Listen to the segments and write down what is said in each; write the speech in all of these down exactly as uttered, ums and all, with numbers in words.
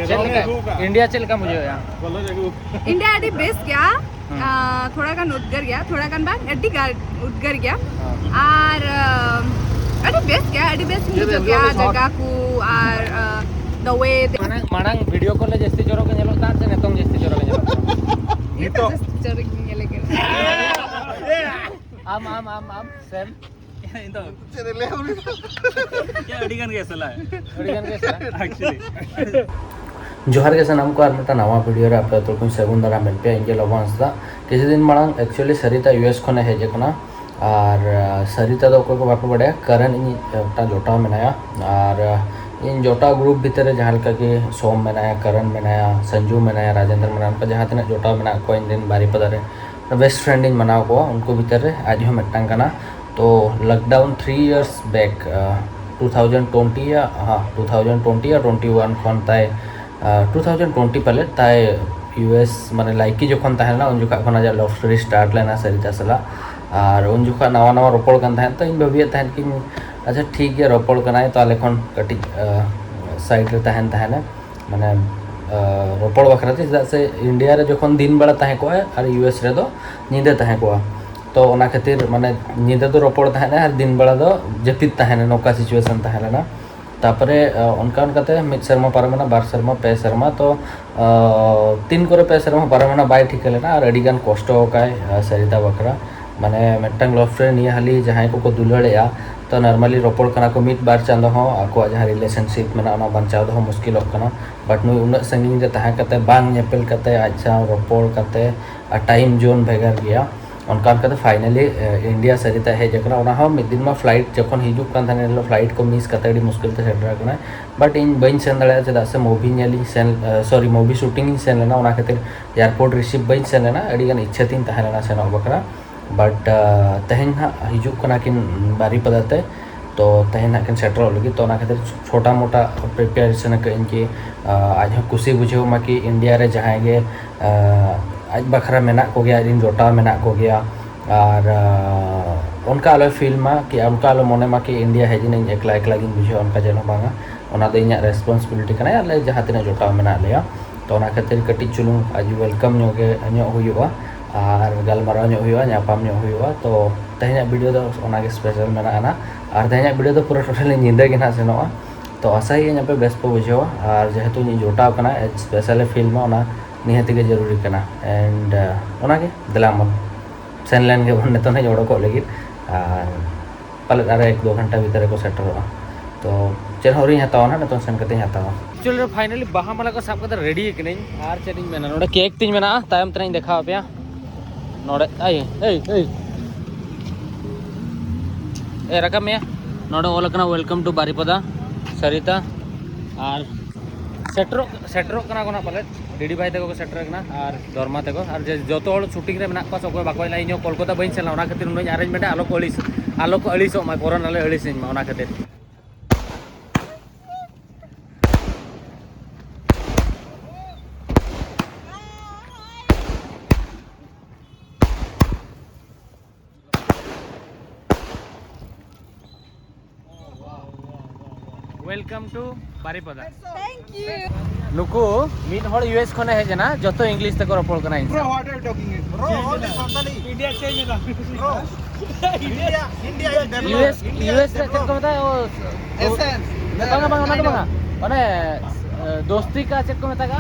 ᱪᱮᱫ ᱞᱮᱠᱟ? ᱤᱱᱰᱤᱭᱟ ᱪᱮᱫ ᱞᱮᱠᱟᱢ ᱵᱩᱡᱷᱟᱹᱣᱮᱫᱼᱟ? ᱤᱱᱰᱤᱭᱟ ᱟᱹᱰᱤ ᱵᱮᱥ ᱜᱮᱭᱟ᱾ ᱦᱩᱸ᱾ ᱟᱸ, ᱛᱷᱚᱲᱟ ᱜᱟᱱ ᱩᱫᱽᱜᱟᱹᱨ ᱜᱮᱭᱟ, ᱛᱷᱚᱲᱟ ᱜᱟᱱ ᱵᱟᱝ, ᱟᱹᱰᱤ ᱜᱟᱱ ᱩᱫᱽᱜᱟᱹᱨ ᱜᱮᱭᱟ᱾ ᱦᱩᱸ᱾ ᱟᱨ, ᱟᱸ, ᱟᱹᱰᱤ ᱵᱮᱥ ᱜᱮᱭᱟ, ᱟᱹᱰᱤ ᱵᱮᱥ ᱵᱩᱡᱷᱟᱹᱜ ᱜᱮᱭᱟ ᱡᱟᱭᱜᱟ ᱠᱚ ᱟᱨ, ᱟᱸ, the way they ᱢᱟᱲᱟᱝ, ᱢᱟᱲᱟᱝ ᱵᱷᱤᱰᱤᱭᱳ ᱠᱚᱞ ᱨᱮ ᱡᱟᱹᱥᱛᱤ ᱪᱚᱨᱚᱠ ᱜᱮ ᱧᱮᱞᱚᱜ ᱛᱟᱦᱮᱸᱫ ᱥᱮ ᱱᱤᱛᱚᱝ ᱡᱟᱹᱥᱛᱤ ᱪᱚᱨᱚᱠ ᱜᱮ ᱧᱮᱞᱚᱜ ᱠᱟᱱᱟ? ᱱᱤᱛᱚᱜ ᱡᱟᱹᱥᱛᱤ ᱪᱚᱨᱚᱠ ᱜᱮ ᱧᱮᱞᱚᱜ ᱠᱟᱱᱟ᱾ ᱟᱢ, ᱟᱢ, ᱟᱢ, ᱟᱢ, ᱥᱮᱢ? ᱤᱧ ᱫᱚ ᱪᱮᱫ ᱮ ᱞᱟᱹᱭᱟ ᱩᱱᱤ ᱫᱚ? ᱟᱹᱰᱤ ᱜᱟᱱ ᱜᱮ ᱥᱟᱞᱟ᱾ ᱟᱹᱰᱤ ᱜᱟᱱ ᱜᱮ ᱥᱟᱞᱟ? Actually᱾ ᱡᱚᱦᱟᱨ ᱜᱮ ᱥᱟᱱᱟᱢ ᱠᱚ, ᱟᱨ ᱢᱤᱫᱴᱟᱝ ᱱᱟᱣᱟ ᱵᱷᱤᱰᱤᱭᱳ ᱨᱮ ᱟᱯᱮ ᱡᱚᱛᱚ ᱠᱚᱧ ᱥᱟᱹᱜᱩᱱ ᱫᱟᱨᱟᱢᱮᱫ ᱯᱮᱭᱟ᱾ ᱤᱧ ᱜᱮ ᱞᱚᱵᱚ ᱦᱟᱸᱥᱫᱟ᱾ ᱠᱤᱪᱷᱩ ᱫᱤᱱ ᱢᱟᱲᱟᱝ actually ᱥᱟᱨᱤᱛᱟ ᱤᱭᱩ ᱮᱥ ᱠᱷᱚᱱᱮ ᱦᱮᱡ ᱟᱠᱟᱱᱟ᱾ ᱟᱨ, ᱟᱸ, ᱥᱟᱨᱤᱛᱟ ᱫᱚ ᱚᱠᱚᱭ ᱠᱚ ᱵᱟᱯᱮ ᱵᱟᱰᱟᱭᱟ, ᱠᱟᱨᱚᱱ ᱤᱧ ᱢᱤᱫᱴᱟᱝ ᱡᱚᱴᱟᱣ ᱢᱮᱱᱟᱭᱟ᱾ ᱟᱨ, ᱟᱸ, ᱤᱧ ᱡᱚᱴᱟᱣ ᱜᱨᱩᱯ ᱵᱷᱤᱛᱤᱨ ᱨᱮ ᱡᱟᱦᱟᱸ ᱞᱮᱠᱟ ᱜᱮ ᱥᱳᱢ ᱢᱮᱱᱟᱭᱟ, ᱠᱟᱨᱚᱱ ᱢᱮᱱᱟᱭᱟ, ᱥᱚᱧᱡᱩ ᱢᱮᱱᱟᱭᱟ, ᱨᱟᱡᱮᱱᱫᱨ ᱢᱮᱱᱟᱭᱟ, ᱚᱱᱠᱟ ᱡᱟᱦᱟᱸ ᱛᱤᱱᱟᱹᱜ ᱡᱚᱴᱟᱣ ᱢᱮᱱᱟᱜ ᱠᱚᱣᱟ ᱤᱧ ᱨᱮᱱ ᱵᱟᱨᱤᱯᱟᱫᱟ ᱨᱮ, ᱵᱮᱥᱴ ᱯᱷᱨᱮᱱᱰ ᱤᱧ ᱢᱟᱱᱟᱣ ᱠᱚᱣᱟ, ᱩᱱᱠᱩ ᱵᱷᱤᱛᱤᱨ ᱨᱮ ᱟᱡ ᱦᱚᱸ ᱢᱤᱫᱴᱟᱝ ᱠᱟᱱᱟ᱾ ᱛᱚ ᱞᱚᱠᱰᱟᱣᱩᱱ ᱛᱷᱨᱤ ᱤᱭᱟᱨᱥ ᱵᱮᱠ, ᱴᱩ ᱛᱷᱟᱣᱡᱮᱱᱰ ᱴᱩᱭᱮᱱᱴᱤ ᱭᱟ, ᱦᱟᱸ, ᱴᱩ ᱛᱷᱟᱣᱡᱮᱱᱰ ᱴᱩᱭᱮᱱᱴᱤ ᱭᱟ ᱴᱩᱭᱮᱱᱴᱤ ᱣᱟᱱ ᱠᱷᱚᱱ ᱛᱟᱭ, ᱴᱩ ᱛᱷᱟᱣᱡᱮᱱᱰ ᱴᱩᱭᱮᱱᱴᱤ ᱯᱟᱞᱮᱫ ᱛᱟᱭ ᱤᱭᱩ ᱮᱥ, ᱢᱟᱱᱮ ᱞᱟᱭᱠᱤ ᱡᱚᱠᱷᱚᱱ ᱛᱟᱦᱮᱸ ᱞᱮᱱᱟ, ᱩᱱ ᱡᱚᱠᱷᱚᱱ ᱠᱷᱚᱱ ᱟᱡᱟᱜ ᱞᱟᱵᱷ ᱥᱴᱳᱨᱤ ᱥᱴᱟᱨᱴ ᱞᱮᱱᱟ ᱥᱟᱨᱤᱛᱟ ᱥᱟᱞᱟᱜ᱾ ᱟᱨ ᱩᱱ ᱡᱚᱠᱷᱚᱱ ᱱᱟᱣᱟ ᱱᱟᱣᱟ ᱨᱚᱯᱚᱲ ᱠᱟᱱ ᱛᱟᱦᱮᱸᱫ, ᱛᱚ ᱤᱧ ᱵᱷᱟᱹᱵᱤᱭᱮᱫ ᱛᱟᱦᱮᱸᱫ ᱠᱤᱧ, ᱟᱪᱪᱷᱟ ᱴᱷᱤᱠ ᱜᱮᱭᱟ, ᱨᱚᱯᱚᱲ ᱠᱟᱱᱟᱭ, ᱛᱚ ᱟᱞᱮ ᱠᱷᱚᱱ ᱠᱟᱹᱴᱤᱡ ᱥᱟᱭᱤᱰ ᱨᱮ ᱛᱟᱦᱮᱱ ᱛᱟᱦᱮᱱᱟ, ᱢᱟᱱᱮ, ᱟᱸ, ᱨᱚᱯᱚᱲ ᱵᱟᱠᱷᱨᱟ ᱛᱮ, ᱪᱮᱫᱟᱜ ᱥᱮ ᱤᱱᱰᱤᱭᱟ ᱨᱮ ᱡᱚᱠᱷᱚᱱ ᱫᱤᱱ ᱵᱮᱲᱟ ᱛᱟᱦᱮᱸ ᱠᱚᱜᱼᱟᱭ ᱟᱨ ᱤᱭᱩ ᱮᱥ ᱨᱮᱫᱚ ᱧᱤᱫᱟᱹ ᱛᱟᱦᱮᱸ ᱠᱚᱜᱼᱟ᱾ ᱛᱚ ᱚᱱᱟ ᱠᱷᱟᱹᱛᱤᱨ, ᱢᱟᱱᱮ, ᱧᱤᱫᱟᱹ ᱫᱚ ᱨᱚᱯᱚᱲ ᱛᱟᱦᱮᱸᱱᱟ ᱟᱨ ᱫᱤᱱ ᱵᱮᱲᱟ ᱫᱚ ᱡᱟᱹᱯᱤᱫ ᱛᱟᱦᱮᱸᱱᱟ, ᱱᱚᱝᱠᱟ ᱥᱤᱪᱩᱭᱮᱥᱚᱱ ᱛᱟᱦᱮᱸ ᱞᱮᱱᱟ᱾ ᱛᱟᱯᱚᱨᱮ, ᱟᱸ, ᱚᱱᱠᱟ ᱚᱱᱠᱟᱛᱮ ᱢᱤᱫ ᱥᱮᱨᱢᱟ ᱯᱟᱨᱚᱢᱮᱱᱟ, ᱵᱟᱨ ᱥᱮᱨᱢᱟ, ᱯᱮ ᱥᱮᱨᱢᱟ, ᱛᱚ, ᱟᱸ, ᱛᱤᱱ ᱠᱚᱨᱮ ᱯᱮ ᱥᱮᱨᱢᱟ ᱯᱟᱨᱚᱢᱮᱱᱟ ᱵᱟᱭ ᱴᱷᱤᱠᱟᱹ ᱞᱮᱱᱟ ᱟᱨ ᱟᱹᱰᱤ ᱜᱟᱱ ᱠᱚᱥᱴᱚ ᱟᱠᱟᱭ, ᱟᱸ, ᱥᱟᱨᱤᱛᱟ ᱵᱟᱠᱷᱨᱟ᱾ ᱢᱟᱱᱮ, ᱢᱤᱫᱴᱟᱝ ᱞᱟᱵᱷ ᱥᱴᱳᱨᱤ ᱱᱤᱭᱟᱹ ᱦᱟᱹᱞᱤ ᱡᱟᱦᱟᱸᱭ ᱠᱚᱠᱚ ᱫᱩᱞᱟᱹᱲᱮᱜᱼᱟ, ᱛᱚ normally ᱨᱚᱯᱚᱲ ᱠᱟᱱᱟ ᱠᱚ ᱢᱤᱫ ᱵᱟᱨ ᱪᱟᱸᱫᱚ ᱦᱚᱸ, ᱟᱠᱚᱣᱟᱜ ᱡᱟᱦᱟᱸ ᱨᱤᱞᱮᱥᱚᱱᱥᱤᱯ ᱢᱮᱱᱟᱜᱼᱟ ᱚᱱᱟ ᱵᱟᱧᱪᱟᱣ ᱫᱚᱦᱚ ᱢᱩᱥᱠᱤᱞᱚᱜ ᱠᱟᱱᱟ᱾ But ᱱᱩᱭ ᱩᱱᱟᱹᱜ ᱥᱟᱺᱜᱤᱧ ᱨᱮ ᱛᱟᱦᱮᱸ ᱠᱟᱛᱮ, ᱵᱟᱝ ᱧᱮᱯᱮᱞ ᱠᱟᱛᱮ, ᱟᱡ ᱥᱟᱶ ᱨᱚᱯᱚᱲ ᱠᱟᱛᱮ ᱟᱨ ᱴᱟᱭᱤᱢ ᱡᱳᱱ ᱵᱷᱮᱜᱟᱨ ᱜᱮᱭᱟ, ᱚᱱᱠᱟ ᱚᱱᱠᱟᱛᱮ ᱯᱷᱟᱭᱱᱟᱞᱤ ᱤᱱᱰᱤᱭᱟ ᱥᱟᱨᱤᱛᱟ ᱦᱮᱡ ᱟᱠᱟᱱᱟ᱾ ᱚᱱᱟ ᱦᱚᱸ ᱢᱤᱫ ᱫᱤᱱ ᱢᱟ ᱯᱷᱞᱟᱭᱤᱴ ᱡᱚᱠᱷᱚᱱ ᱦᱤᱡᱩᱜ ᱠᱟᱱ ᱛᱟᱦᱮᱸᱱᱟ, ᱮᱱᱦᱤᱞᱳᱜ ᱯᱷᱞᱟᱭᱤᱴ ᱠᱚ ᱢᱤᱥ ᱠᱟᱛᱮ ᱟᱹᱰᱤ ᱢᱩᱥᱠᱤᱞ ᱛᱮ ᱥᱮᱴᱮᱨ ᱟᱠᱟᱱᱟᱭ᱾ But ᱤᱧ ᱵᱟᱹᱧ ᱥᱮᱱ ᱫᱟᱲᱮᱭᱟᱜᱼᱟ, ᱪᱮᱫᱟᱜ ᱥᱮ ᱢᱩᱵᱷᱤ ᱧᱮᱞ ᱤᱧ ᱥᱮᱱ, ᱥᱚᱨᱤ, ᱢᱩᱵᱷᱤ ᱥᱩᱴᱤᱝ ᱤᱧ ᱥᱮᱱ ᱞᱮᱱᱟ, ᱚᱱᱟ ᱠᱷᱟᱹᱛᱤᱨ ᱮᱭᱟᱨᱯᱳᱨᱴ ᱨᱤᱥᱤᱵᱷ ᱵᱟᱹᱧ ᱥᱮᱱ ᱞᱮᱱᱟ᱾ ᱟᱹᱰᱤ ᱜᱟᱱ ᱤᱪᱪᱷᱟᱹ ᱛᱤᱧ ᱛᱟᱦᱮᱸ ᱞᱮᱱᱟ ᱥᱮᱱᱚᱜ ᱵᱟᱠᱷᱨᱟ, but, ᱟᱸ, ᱛᱮᱦᱮᱧ ᱦᱟᱸᱜ ᱦᱤᱡᱩᱜ ᱠᱟᱱᱟ ᱠᱤᱱ ᱵᱟᱨᱤᱯᱟᱫᱟ ᱛᱮ, ᱛᱚ ᱛᱮᱦᱮᱧ ᱦᱟᱸᱜ ᱠᱤᱱ ᱥᱮᱴᱮᱨᱚᱜ ᱞᱟᱹᱜᱤᱫ᱾ ᱛᱚ ᱚᱱᱟ ᱠᱷᱟᱹᱛᱤᱨ ᱪᱷᱳᱴᱟ ᱢᱳᱴᱟ ᱯᱨᱤᱯᱟᱨᱮᱥᱚᱱ ᱟᱠᱟᱫ ᱟᱹᱧ ᱠᱤ, ᱟᱸ, ᱟᱡ ᱦᱚᱸ ᱠᱩᱥᱤ ᱵᱩᱡᱷᱟᱹᱣ ᱢᱟ ᱠᱤ ᱤᱱᱰᱤᱭᱟ ᱨᱮ ᱡᱟᱦᱟᱸᱭ ᱜᱮ, ᱟᱸ, ᱟᱡ ᱵᱟᱠᱷᱨᱟ ᱢᱮᱱᱟᱜ ᱠᱚᱜᱮᱭᱟ, ᱟᱡ ᱨᱮᱱ ᱡᱚᱴᱟᱣ ᱢᱮᱱᱟᱜ ᱠᱚᱜᱮᱭᱟ, ᱟᱨ, ᱟᱸ, ᱚᱱᱠᱟ ᱟᱞᱚᱭ ᱯᱷᱤᱞ ᱢᱟ ᱠᱤ, ᱚᱱᱠᱟ ᱟᱞᱚ ᱢᱚᱱᱮ ᱢᱟ ᱠᱤ ᱤᱱᱰᱤᱭᱟ ᱦᱮᱡ ᱮᱱᱟᱹᱧ ᱮᱠᱞᱟ ᱮᱠᱞᱟ ᱜᱤᱧ ᱵᱩᱡᱷᱟᱹᱣᱟ, ᱚᱱᱠᱟ ᱡᱮᱱᱚ ᱵᱟᱝᱟ᱾ ᱚᱱᱟ ᱫᱚ ᱤᱧᱟᱹᱜ ᱨᱮᱥᱯᱚᱱᱥᱤᱵᱤᱞᱤᱴᱤ ᱠᱟᱱᱟ, ᱟᱞᱮ ᱡᱟᱦᱟᱸ ᱛᱤᱱᱟᱹᱜ ᱡᱚᱴᱟᱣ ᱢᱮᱱᱟᱜ ᱞᱮᱭᱟ᱾ ᱛᱚ ᱚᱱᱟ ᱠᱷᱟᱹᱛᱤᱨ ᱠᱟᱹᱴᱤᱡ ᱪᱩᱞᱩᱝ ᱟᱡ ᱣᱮᱞᱠᱟᱢ ᱧᱚᱜ ᱜᱮ ᱧᱚᱜ ᱦᱩᱭᱩᱜᱼᱟ, ᱟᱨ ᱜᱟᱞᱢᱟᱨᱟᱣ ᱧᱚᱜ ᱦᱩᱭᱩᱜᱼᱟ, ᱧᱟᱯᱟᱢ ᱧᱚᱜ ᱦᱩᱭᱩᱜᱼᱟ᱾ ᱛᱚ ᱛᱮᱦᱮᱧᱟᱜ ᱵᱷᱤᱰᱤᱭᱳ ᱫᱚ ᱚᱱᱟᱜᱮ ᱥᱯᱮᱥᱟᱞ ᱢᱮᱱᱟᱜᱼᱟ ᱱᱟᱜ᱾ ᱟᱨ ᱛᱮᱦᱮᱧᱟᱜ ᱵᱷᱤᱰᱤᱭᱳ ᱫᱚ ᱯᱩᱨᱟᱹ ᱴᱳᱴᱟᱞᱤ ᱧᱤᱫᱟᱹ ᱜᱮ ᱱᱟᱜ ᱥᱮᱱᱚᱜᱼᱟ᱾ ᱛᱚ ᱟᱥᱟᱭᱟᱹᱧ ᱟᱯᱮ ᱵᱮᱥ ᱯᱮ ᱵᱩᱡᱷᱟᱹᱣᱟ, ᱟᱨ ᱡᱮᱦᱮᱛᱩ ᱤᱧᱤᱡ ᱡᱚᱴᱟᱣ ᱠᱟᱱᱟ, ᱥᱯᱮᱥᱟᱞᱮ ᱯᱷᱤᱞᱢᱟ, ᱚᱱᱟ ᱱᱤᱦᱟᱹᱛ ᱜᱮ ᱡᱚᱨᱩᱨᱤ ᱠᱟᱱᱟ᱾ ᱮᱱᱰ ᱚᱱᱟᱜᱮ, ᱫᱮᱞᱟ ᱢᱟ ᱥᱮᱱ ᱞᱮᱱ ᱜᱮᱵᱚᱱ ᱱᱤᱛᱚᱝ ᱦᱮᱡ ᱚᱰᱚᱠᱚᱜ ᱞᱟᱹᱜᱤᱫ᱾ ᱟᱨ ᱯᱟᱞᱮᱫ ᱟᱨᱚ ᱮᱠ ᱫᱩ ᱜᱷᱚᱱᱴᱟ ᱵᱷᱤᱛᱨᱤ ᱨᱮᱠᱚ ᱥᱮᱴᱮᱨᱚᱜᱼᱟ᱾ ᱛᱚ ᱪᱮᱫ ᱦᱚᱸ ᱟᱹᱣᱨᱤᱧ ᱦᱟᱛᱟᱣᱟ ᱱᱟᱜ, ᱱᱤᱛᱚᱝ ᱥᱮᱱ ᱠᱟᱛᱮᱧ ᱦᱟᱛᱟᱣᱟ᱾ ᱮᱠᱪᱩᱭᱮᱞᱤ ᱨᱮ ᱯᱷᱟᱭᱱᱟᱞᱤ ᱵᱟᱦᱟ ᱢᱟᱞᱟ ᱠᱚ ᱥᱟᱵ ᱠᱟᱛᱮ ᱨᱮᱰᱤ ᱠᱟᱹᱱᱟᱹᱧ᱾ ᱟᱨ ᱪᱮᱫ ᱤᱧ ᱢᱮᱱᱟ, ᱱᱚᱰᱮ ᱠᱮᱠ ᱛᱤᱧ ᱢᱮᱱᱟᱜᱼᱟ, ᱛᱟᱭᱚᱢ ᱛᱮᱱᱟᱜ ᱤᱧ ᱫᱮᱠᱷᱟᱣ ᱟᱯᱮᱭᱟ᱾ ᱱᱚᱰᱮ ᱟᱭ ᱮᱭ ᱮᱭ ᱮ ᱨᱟᱠᱟᱵ ᱢᱮᱭᱟ᱾ ᱱᱚᱰᱮ ᱚᱞ ᱟᱠᱟᱱᱟ welcome to ᱵᱟᱨᱤᱯᱟᱫᱟ ᱥᱟᱨᱤᱛᱟ᱾ ᱟᱨ ᱥᱮᱴᱮᱨᱚᱜ ᱥᱮᱴᱮᱨᱚᱜ ᱠᱟᱱᱟ ᱠᱚ ᱱᱟᱜ ᱯᱟᱞᱮᱫ, ᱰᱤᱰᱤ ᱵᱷᱟᱭ ᱛᱟᱠᱚ ᱠᱚ ᱥᱮᱴᱮᱨ ᱠᱟᱱᱟ, ᱟᱨ ᱫᱷᱚᱨᱢᱟ ᱛᱟᱠᱚ, ᱟᱨ ᱡᱮ ᱡᱚᱛᱚ ᱦᱚᱲ ᱥᱩᱴᱤᱝ ᱨᱮ ᱢᱮᱱᱟᱜ ᱠᱚᱣᱟ, ᱥᱮ ᱚᱠᱚᱭ ᱵᱟᱠᱚ ᱦᱮᱡ ᱞᱮᱱᱟ, ᱤᱧ ᱦᱚᱸ ᱠᱳᱞᱠᱟᱛᱟ ᱵᱟᱹᱧ ᱥᱮᱱ ᱞᱮᱱᱟ, ᱚᱱᱟ ᱠᱷᱟᱹᱛᱤᱨ ᱩᱱᱟᱹᱜ ᱤᱧ ᱟᱨᱮᱧᱡᱽᱢᱮᱱᱴᱟ, ᱟᱞᱚ ᱠᱚ ᱟᱹᱲᱤᱥ ᱟᱞᱚ ᱠᱚ ᱟᱹᱲᱤᱥᱚᱜ ᱢᱟ, ᱠᱚᱨᱚᱱ ᱟᱞᱮ ᱟᱹᱲᱤᱥᱤᱧ ᱢᱟ, ᱚᱱᱟ ᱠᱷᱟᱹᱛᱤᱨ᱾ Welcome to Baripada. Thank you. ᱱᱩᱠᱩ ᱢᱤᱫ ᱦᱚᱲ ᱤᱭᱩ ᱮᱥ ᱠᱷᱚᱱᱮ ᱦᱮᱡ ᱮᱱᱟ, ᱡᱚᱛᱚ ᱤᱝᱞᱤᱥ ᱛᱮᱠᱚ ᱨᱚᱯᱚᱲ ᱠᱟᱱᱟ ᱤᱧ ᱥᱟᱶ᱾ Bro, what are you talking? Bro, what is Santali? India change ᱮᱱᱟ᱾ Bro, India, India is developed. U S, India U S is ᱨᱮ ᱪᱮᱫ ᱠᱚ developed. ᱢᱮᱛᱟᱜᱼᱟ? ᱳ, ᱳ, Essence. ᱵᱟᱝᱟ, ᱵᱟᱝᱟ, ᱚᱱᱟ ᱫᱚ ᱵᱟᱝᱟ᱾ ᱚᱱᱮ, ᱮ, ᱫᱳᱥᱛᱤ ᱠᱟ ᱪᱮᱫ ᱠᱚ ᱢᱮᱛᱟᱜᱼᱟ?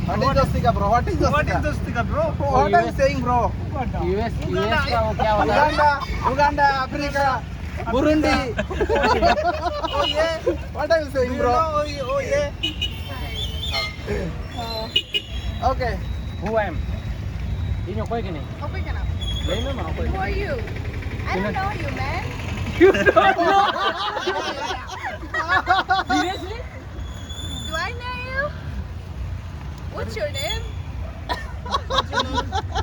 What is ᱫᱳᱥᱛᱤ ᱠᱟ, bro? What is ᱫᱳᱥᱛᱤ ᱠᱟ? What is ᱫᱳᱥᱛᱤ ᱠᱟ, bro? What are you saying, bro? U S, U S ᱠᱟ ᱣᱚ ᱠᱭᱟ ᱦᱳᱛᱟ ᱦᱟᱭ? Uganda, Uganda, Africa, Burundi. Oh, yeah. What are you saying, bro? Oh, yeah, oh, yeah. Okay. Who I am? ᱤᱧ ᱚᱠᱚᱭ ᱠᱟᱹᱱᱟᱹᱧ? ᱚᱠᱚᱭ ᱠᱟᱱᱟᱢ? ᱞᱟᱹᱭ ᱢᱮ ᱢᱟ, ᱚᱠᱚᱭ? Who are you? I don't know you, man. You don't know? Seriously? Do I know you? What's your name?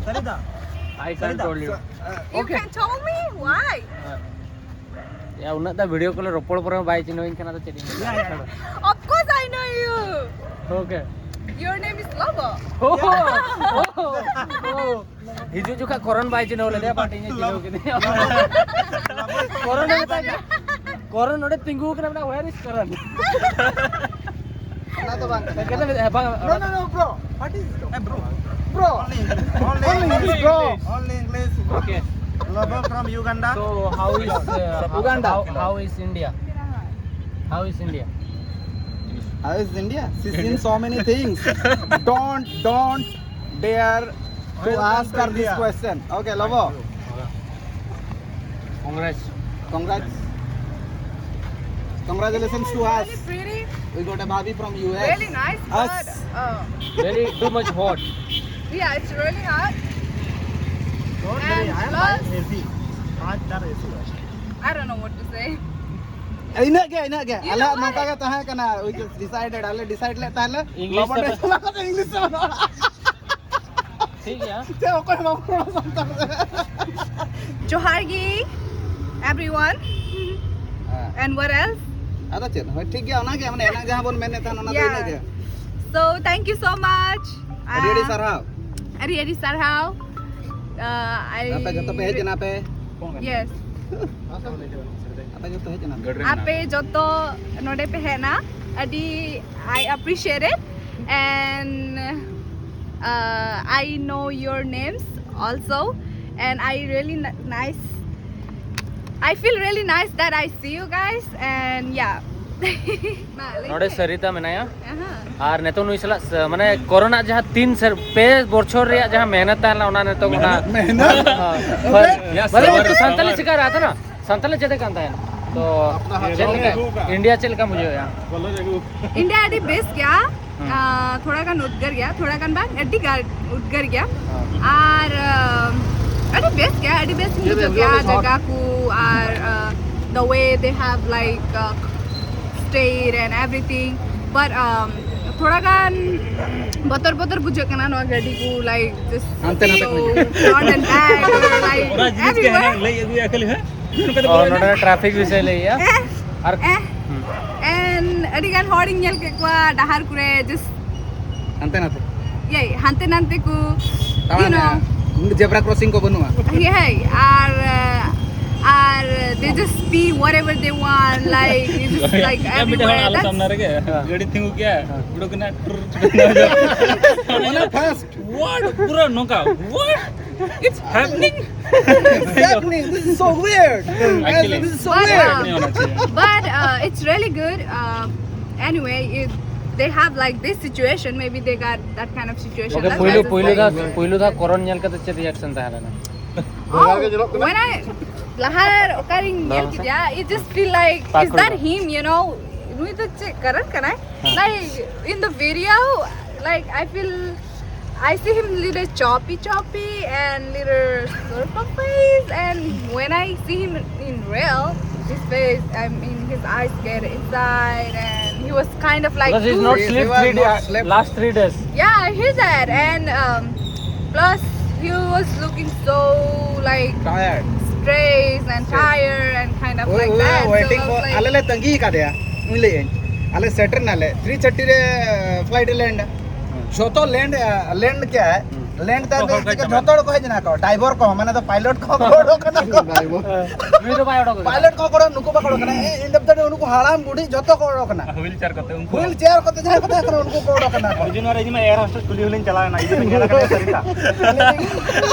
Sarita. I can't tell you. You can tell me? Why? ᱭᱟ, ᱩᱱᱟᱹᱜ ᱫᱟ ᱵᱷᱤᱰᱤᱭᱳ ᱠᱚᱞᱮ ᱨᱚᱯᱚᱲ ᱯᱚᱨᱮ ᱦᱚᱸ ᱵᱟᱭ ᱪᱤᱱᱦᱟᱹᱣᱤᱧ ᱠᱟᱱᱟ, ᱛᱚ ᱪᱮᱫ ᱤᱧ ᱢᱮᱱᱟ? Of course I know you. Okay. Your name is Lobo. Oh, oh, oh. ᱦᱤᱡᱩᱜ ᱡᱚᱠᱷᱟ ᱠᱚᱨᱚᱱ ᱵᱟᱭ ᱪᱤᱱᱦᱟᱹᱣ ᱞᱮᱫᱮᱭᱟ, but ᱤᱧᱮ ᱪᱤᱱᱦᱟᱹᱣ ᱠᱤᱫᱤᱧᱟ᱾ ᱠᱚᱨᱚᱱᱮ ᱢᱮᱛᱟᱭ ᱠᱟᱱᱟ᱾ ᱠᱚᱨᱚᱱ ᱱᱚᱰᱮ ᱛᱤᱸᱜᱩ ᱠᱟᱱᱟ, ᱢᱮᱱᱟ, "Where is Karan?" ᱚᱱᱟ ᱫᱚ ᱵᱟᱝ ᱠᱟᱱᱟ᱾ ᱠᱟᱛᱷᱟ ᱫᱚ ᱵᱟᱝ, No, no, no, bro. What is it? Hey, bro. Bro. Only, Only only English, bro. Only English. Okay. Lobo from Uganda. So how is uh, Uganda. How, how is India? How is India? How is India? She's seen so many things. Don't, don't dare to ask her this question. Okay, Lobo. Congrats. Congrats. Congratulations to us. Really pretty, We got a bhabhi from U S. really nice, Us. But uh, Very too much hot. Yeah, it's really hot. Don't And worry, I am plus- buying A C. Five star A C. I don't know what to say. ᱤᱱᱟᱹᱜ ᱜᱮ, ᱤᱱᱟᱹᱜ ᱜᱮ᱾ You ᱟᱞᱮᱭᱟᱜ know ᱱᱚᱝᱠᱟ what? ᱜᱮ ᱛᱟᱦᱮᱸ ᱠᱟᱱᱟ᱾ We just decided, ᱟᱞᱮ decide ᱞᱮᱫ ᱛᱟᱦᱮᱸ ᱞᱮ English ᱞᱚᱵᱚ ᱛᱮ ᱰᱮ ᱪᱟᱞᱟᱣ ᱠᱟᱛᱮ English ᱛᱮ ᱨᱚᱲ᱾ ᱴᱷᱤᱠ ᱜᱮᱭᱟ᱾ ᱪᱮᱫ ᱚᱠᱚᱭ ᱦᱚᱸ ᱵᱟᱠᱚ ᱨᱚᱲᱟ ᱥᱟᱱᱛᱟᱲ ᱛᱮ᱾ Johar gi, everyone, ᱦᱮᱸ᱾ And what else? ᱟᱫᱚ ᱪᱮᱫ? ᱦᱳᱭ, ᱴᱷᱤᱠ ᱜᱮᱭᱟ, ᱚᱱᱟ ᱜᱮ, ᱢᱟᱱᱮ ᱮᱱᱟᱝ ᱡᱟᱦᱟᱸ ᱵᱚᱱ ᱢᱮᱱᱮᱫ ᱛᱟᱦᱮᱸ, ᱚᱱᱟ ᱫᱚ Yeah. ᱤᱱᱟᱹᱜ ᱜᱮ᱾ So thank you so much. ᱟᱹᱰᱤ ᱟᱹᱰᱤ Uh, ᱥᱟᱨᱦᱟᱣ᱾ ᱟᱹᱰᱤ ᱟᱹᱰᱤ ᱥᱟᱨᱦᱟᱣ᱾ Uh, I ᱟᱯᱮ ᱡᱚᱛᱚ ᱯᱮ ᱦᱮᱡ ᱮᱱᱟ ᱯᱮ᱾ Yes. ᱟᱯᱮ ᱡᱚᱛᱚ ᱦᱮᱡ ᱮᱱᱟ ᱯᱮ᱾ ᱟᱯᱮ ᱡᱚᱛᱚ ᱱᱚᱰᱮ ᱯᱮ ᱦᱮᱡ ᱮᱱᱟ, ᱟᱹᱰᱤ I appreciate it, and uh, I know your names also, and I really n- nice. I feel really nice that I see you guys, and yeah. ᱱᱚᱰᱮ ᱥᱟᱹᱨᱤᱛᱟ ᱢᱮᱱᱟᱭᱟ᱾ ᱟᱦᱟ. ᱟᱨ ᱱᱤᱛᱚᱜ ᱱᱩᱭ ᱥᱟᱞᱟᱜ ᱥ- ᱢᱟᱱᱮ ᱠᱚᱨᱳᱱᱟ ᱡᱟᱦᱟᱸ ᱛᱤᱱ ᱥᱮᱨ ᱯᱮ ᱵᱚᱪᱷᱚᱨ ᱨᱮᱭᱟᱜ ᱡᱟᱦᱟᱸ ᱢᱮᱦᱱᱚᱛ ᱛᱟᱦᱮᱸ ᱞᱮᱱᱟ, ᱚᱱᱟ ᱱᱤᱛᱚᱜ ᱚᱱᱟ ᱢᱮᱦᱱᱚᱛ? ᱦᱳᱭ᱾ ᱵᱷᱟᱞᱮ ᱵᱷᱟᱞᱮ ᱛᱚ ᱥᱟᱱᱛᱟᱞᱤ ᱪᱤᱠᱟ ᱨᱮ ᱟᱛᱮ ᱱᱟ ᱥᱟᱱᱛᱟᱞᱤ ᱪᱮᱫ ᱠᱟᱱ ᱛᱟᱦᱮᱸᱱ ᱛᱚ ᱪᱮᱫ ᱞᱮᱠᱟ ᱤᱱᱰᱤᱭᱟ ᱪᱮᱫ ᱞᱮᱠᱟ ᱵᱩᱡᱷᱟᱹᱣᱮᱜᱼᱟ? India ᱟᱹᱰᱤ ᱵᱮᱥ ᱜᱮᱭᱟ᱾ ᱟᱸ, ᱛᱷᱚᱲᱟ ᱜᱟᱱ ᱩᱫᱽᱜᱟᱹᱨ ᱜᱮᱭᱟ, ᱛᱷᱚᱲᱟ ᱜᱟᱱ ᱵᱟᱝ, ᱟᱹᱰᱤ ᱜᱟᱱ ᱩᱫᱽᱜᱟᱹᱨ ᱜᱮᱭᱟ᱾ ᱟᱨ ᱟᱸ, ᱟᱹᱰᱤ ᱵᱮᱥ ᱜᱮᱭᱟ, ᱟᱹᱰᱤ ᱵᱮᱥ ᱤᱧ ᱵᱩᱡᱷᱟᱹᱣ ᱠᱮᱜᱼᱟ ᱡᱟᱭᱜᱟ ᱠᱚ ᱟᱨ uh, the way they have like uh, stayed and everything, but um, ᱛᱷᱚᱲᱟ ᱜᱟᱱ ᱵᱚᱛᱚᱨ ᱵᱚᱛᱚᱨ ᱵᱩᱡᱷᱟᱹᱜ ᱠᱟᱱᱟ ᱱᱚᱣᱟ ᱜᱟᱹᱰᱤ ᱠᱚ, like just ᱦᱟᱱᱛᱮ ᱱᱟᱛᱮ ᱠᱚ so front and back, like ᱚᱱᱟ ᱡᱤᱱᱤᱥ ᱜᱮ everywhere. ᱦᱟᱱᱟ ᱞᱟᱹᱭ ᱟᱹᱜᱩᱭᱟ ᱠᱷᱟᱹᱞᱤ, ᱦᱮᱸ? ᱱᱚᱝᱠᱟ ᱫᱚ ᱚ, ᱵᱟᱝ ᱱᱚᱰᱮ ᱴᱨᱟᱯᱷᱤᱠ ᱵᱤᱥᱚᱭ ᱞᱟᱹᱭᱮᱜᱼᱟ᱾ Eh, R eh. And ᱟᱹᱰᱤ ᱜᱟᱱ ᱦᱚᱲᱤᱧ ᱧᱮᱞ ᱠᱮᱫ ᱠᱚᱣᱟ ᱰᱟᱦᱟᱨ ᱠᱚᱨᱮ, just ᱦᱟᱱᱛᱮ ᱱᱟᱛᱮ᱾ ᱭᱟᱭ ᱦᱟᱱᱛᱮ ᱱᱟᱱᱛᱮ ᱠᱚ, you ᱛᱟᱲᱟᱢ know. ᱮᱫᱟ᱾ Zebra crossing ᱠᱚ ᱵᱟᱹᱱᱩᱜᱼᱟ᱾ ᱦᱮᱸ, ᱟᱨ uh, R they just pee whatever they want, like, it's just like ᱢᱤᱫᱴᱮᱱ ᱦᱚᱲ everywhere. ᱟᱞᱮ ᱥᱟᱢᱱᱟ ᱨᱮᱜᱮ ᱜᱟᱹᱰᱤ ᱛᱤᱸᱜᱩ ᱠᱮᱭᱟ, ᱩᱰᱩᱠ ᱮᱱᱟ, ᱴᱩᱨ᱾ ᱚᱱᱟ first. What? ᱯᱩᱨᱟᱹ ᱱᱚᱝᱠᱟ, what? It's happening. It's happening. This is so weird. Actually, this is so weird. But, uh, it's really good. Uh, anyway, if they have, like, this situation, maybe they got that kind of situation. That's why ᱯᱩᱭᱞᱩ it's ᱯᱩᱭᱞᱩ ᱫᱷᱟᱣ ᱯᱩᱭᱞᱩ ᱫᱷᱟᱣ ᱠᱚᱨᱚᱱ ᱧᱮᱞ ᱠᱟᱛᱮ ᱪᱮᱫ reaction ᱛᱟᱦᱮᱸ ᱞᱮᱱᱟ? Oh, when I ᱞᱟᱦᱟ ᱚᱠᱟᱨᱤᱧ ᱧᱮᱞ ᱠᱮᱫᱮᱭᱟ, it just feel like, is that him, you know? ᱱᱩᱭ ᱫᱚ ᱪᱮᱫ ᱠᱟᱨᱚᱱ ᱠᱟᱱᱟᱭ? Like, in the video, like, I feel, I see him little choppy choppy and little circle face, and when I see him in real, his face, I mean, his eyes get inside and he was kind of like, because he's not sleep three days, last three days. Yeah, I hear that. And, um, plus, he was looking so, like, tired, stressed and tired and kind of like that. So I was like, ᱟᱞᱮ ᱞᱮ ᱛᱟᱺᱜᱤ ᱠᱟᱫᱮᱭᱟ, ᱩᱱᱤ ᱞᱟᱹᱭᱟᱹᱧ, ᱟᱞᱮ ᱥᱮᱴᱮᱨ ᱱᱟᱞᱮ three thirty ᱨᱮ flight ᱮ land. ᱡᱷᱚᱛᱚ land, land ᱠᱮᱫᱟᱭ, land ᱛᱟᱭᱚᱢ ᱛᱮ ᱡᱷᱚᱛᱚ ᱦᱚᱲ ᱠᱚ ᱦᱮᱡ ᱮᱱᱟ ᱠᱚ, driver ᱠᱚᱦᱚᱸ, ᱢᱟᱱᱮ ᱫᱚ pilot ᱠᱚᱦᱚᱸ ᱠᱚ ᱚᱰᱚᱠ ᱠᱟᱱᱟ ᱠᱚ᱾ Pilot ᱠᱚᱦᱚᱸ ᱠᱚ ᱚᱰᱚᱠ ᱠᱟᱱᱟ, ᱮ, end of the day ᱩᱱᱠᱩ ᱦᱟᱲᱟᱢ ᱵᱩᱰᱷᱤ ᱡᱷᱚᱛᱚ ᱠᱚ ᱚᱰᱚᱠ ᱠᱟᱱᱟ᱾ Wheelchair ᱠᱚᱛᱮ ᱩᱱᱠᱩ wheelchair ᱠᱚᱛᱮ ᱡᱟᱦᱟᱸᱭ ᱠᱚ ᱛᱟᱦᱮᱸ ᱠᱟᱱᱟ ᱩᱱᱠᱩ ᱠᱚ ᱚᱰᱚᱠ ᱠᱟᱱᱟ ᱠᱚ᱾ ᱟᱨ ᱡᱩᱫᱤ ᱱᱚᱣᱟ ᱨᱮ ᱤᱧ ᱢᱟ air hostess ᱠᱩᱞᱤ ᱦᱚᱸᱞᱤᱧ ᱪᱟᱞᱟᱣ ᱮᱱᱟ, ᱤᱧ ᱫᱚ ᱧᱮᱞ ᱟᱠᱟᱫ ᱜᱮᱭᱟ ᱥᱟᱹᱨᱤ ᱠᱟᱛᱷᱟ᱾